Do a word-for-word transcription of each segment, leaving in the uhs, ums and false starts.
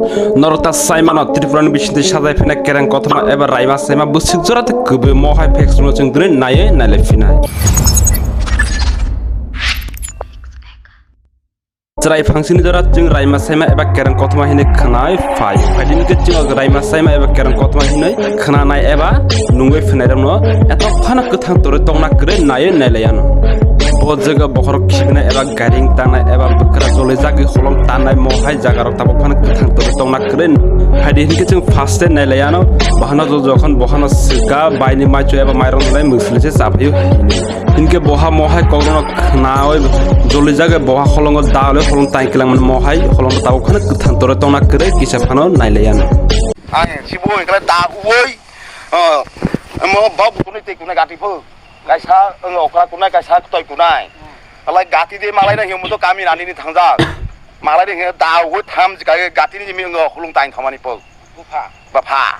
Norok ta sai mano Tripura ni bisingtwi sajai phinai kereng kothoma eba raima saima bwswk jora tei kwbwi mohai facts no chwng dune naiwi nailai phinai. Chwrai phangsini jora chwng raima saima eba kereng kothoma hinwi khwnai phai. Phaidi hwnkhe chwng raima saima eba kereng kothoma hinwi khwnanai eba nungwi phinai rokno etok phano kwthang torwi tongna kwrwi naiwi nailai ano. Bo jaga bokhorok khibinai eba gairing tangnai eba bwkra jolijagwi holong tangnai mohai jagarok tabuk phano kwthang torwi tongna kwrwi. Phaidi hwnkhe chwng first day nailai ano, bahano jo-, jokhon bohano swka baini maichu eba mairok nai mwsli se chaphaio hinwi. Hinkhe boha mohai kokno khnawi jolijagwi boha holongo dalwi holong tangkilangmani mohai holong tabuk phano kwthang torwi tongna kwrwi kisa phano nailai ano. Ang sibo hwnkhe da uwoi, ah, mo bab kunui tei kunai gati pho. Kaisa wng okra kunai, kaisa ktoi kunai. Alai gati de malai na hiyo mudo kami rani ni thangjak. Malai de hiyo da uwoi tham jika gati ni jimi wng holong tang thamani pho. Bupha. Bapha.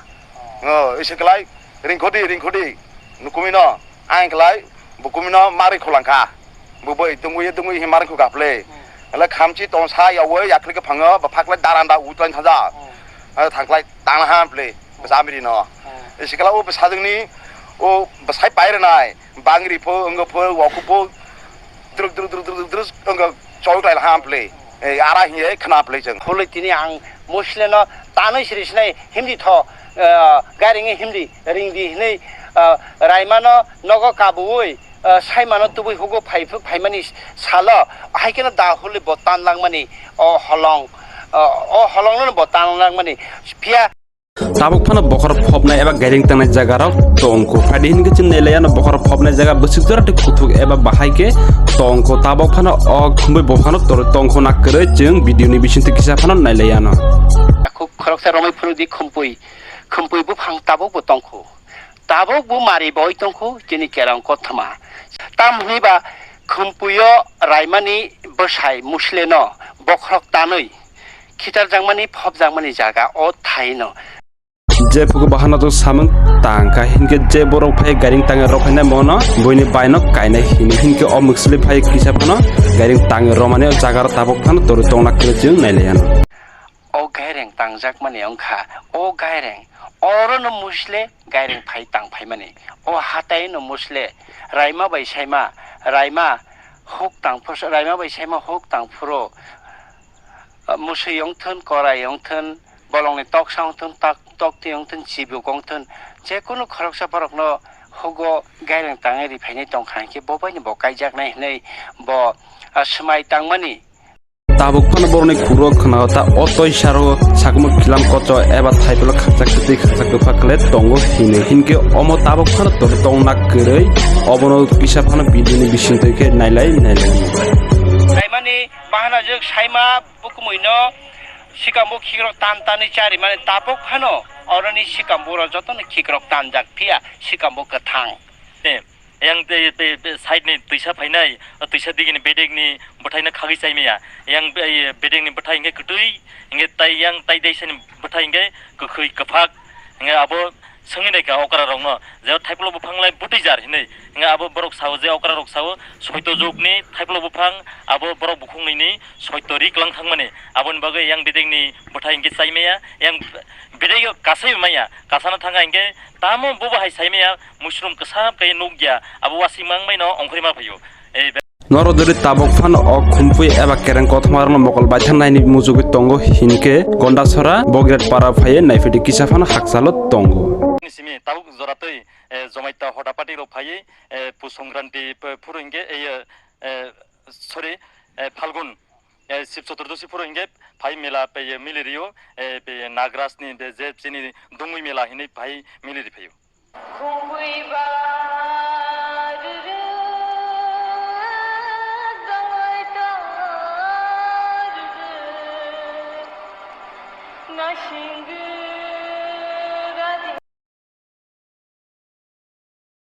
Oh, isi kelai ringkhodi, ringkhodi. Nukumino, ang kelai bukumino mari khulangkha. Bubui tungwi tungwi hi mari khu gaple. Hmm. Ala khamchi tongsa yawe yakli ke phango, bapha kelai daranda utlain thaja. Hmm. Ala thangklai tangna ha ple, basa amiri no. Hmm. Isi kelai o basa jengni, o basai paire nai, bangri pho, wnggo pho, woku pho, druk, druk, druk, druk, druk, wnggo choi klai ham ple. Eh, ara hiye khna ple jeng. Hole tini ang Muslim no tanwi siri sinai himdi tho, eh, gairing himdi ringdi hinui, eh, raimano nogo kabuwi, eh, saimano tubui hugo phai-, phaimani salo, hai kheno da hole bo tan langmani o holong, eh, o holong no bo tan langmani. Phiya Tabuk phano bokhorok phobnai eba gairing tangnai jagarok tongkho. Phaidi hinkhe chwng nailaiano bokhorok phobnai jaga bwswk jora tei kuthuk eba bahai khe tongkho. Tabuk phano o khumui bokhano torwi tongkho na kwrwi chwng video ni bisingtwi kisa phano nailaiano. Takhuk khoroksa romwi phunukdi khumpui, khumpui buphang tabukbo tongkho. Tabukbo mari boi tongkho chini kerong kothoma. Tam hwnwi ba khumpuio raimani bwsai Musleno bokhorok tanwi khitarjakmani, phobjakmani jaga o thaino. Je phuku bahano to samung tangkha hinkhe je borok phai gairing tangwi rok phainai mono buini baino kainai hini hinkhe o mwksli phai kisa phano gairing tangwi romani o jaga ro tabuk phano torwi tongna kwrwi chwng nailaiano. O gaireng tangjakmani wngkha, o gaireng, oro no musle gaireng phai tang phaimani, o hatai no musle raima bai saima, raima huk tang phuru, raima bai saima huk tang phuru, ah, musui wngthun, korai wngthun, bolongni toksa wngthun, tak-, toktwi wngthun, chibuk wngthun, jekunu khoroksa borokno hugo gaireng tangwi riphainai tongkha hinkhe bo baino bo kaijaknai hinwi bo, ah, swmai tangmani. Tabuk phano borokni khuro khwnao ta o toisaro sakmo kilam kocho eba thaipolo khakchak kwtwi khakchak kwphak kle tongo hino hinkhe omo tabuk phano tor tongna kwrwi obono kisa phano video ni bisingtwi khe nailai nailai. Naimani bahanajwk saima bukumuino sikambo khikrok tan tanwi charimani tabuk phano oroni sikambo ro jotono khikrok tanjak phiya sikambo kwthang. Yang tei, tei, tei side ni twisa phainai, o twisa digini bedek ni bwthai no khagwi chai maya. Yang be-, bedek ni bwthai hinkhe kwtwi, hinkhe tai yang tai deisa ni bwthai hinkhe kwkhwi kwphak. Hinkhe abo swngwi naikha okra rokno, je thaiplok buphang lai bwtwi jar hinwi. Hinkhe abo borok sao je okra rok sao soito jok ni thaiplok buphang abo borok bukhuk nwi ni soito ri kwlang thangmani. Aboni bagwi yang bedek ni bwthai hinkhe chai maya, yang bedek o kasai maya, kasana thangkha hinkhe tamo bobo hai sai maya. Mushroom kwsa khe nukya, abo wasing mang bai no ongkhorwi ma phaio. Ei be- Norok dori tabuk phano o khumpui eba kereng kothoma rokno mokol baithang naini muchugwi tongo hinkhe Gondasora Bograt para phaiwi naiphaidi kisa phano hakchalo tongo. Ni simi tabuk joratwi, eh, Jomaita Hoda party rok phaiwi, eh, Pus Songkranti p-, phuru hinkhe, eh, eh, sorry, eh, Phalgun, eh, Shib Chaturdoshi phuru hinkhe phai mela pe, eh, mili rio, eh, pe, Nagraj ni be je chini Dungui mela hinwi phai mili ri phaio. Khumui ba rwrwk dongwi ta rwrwk nasing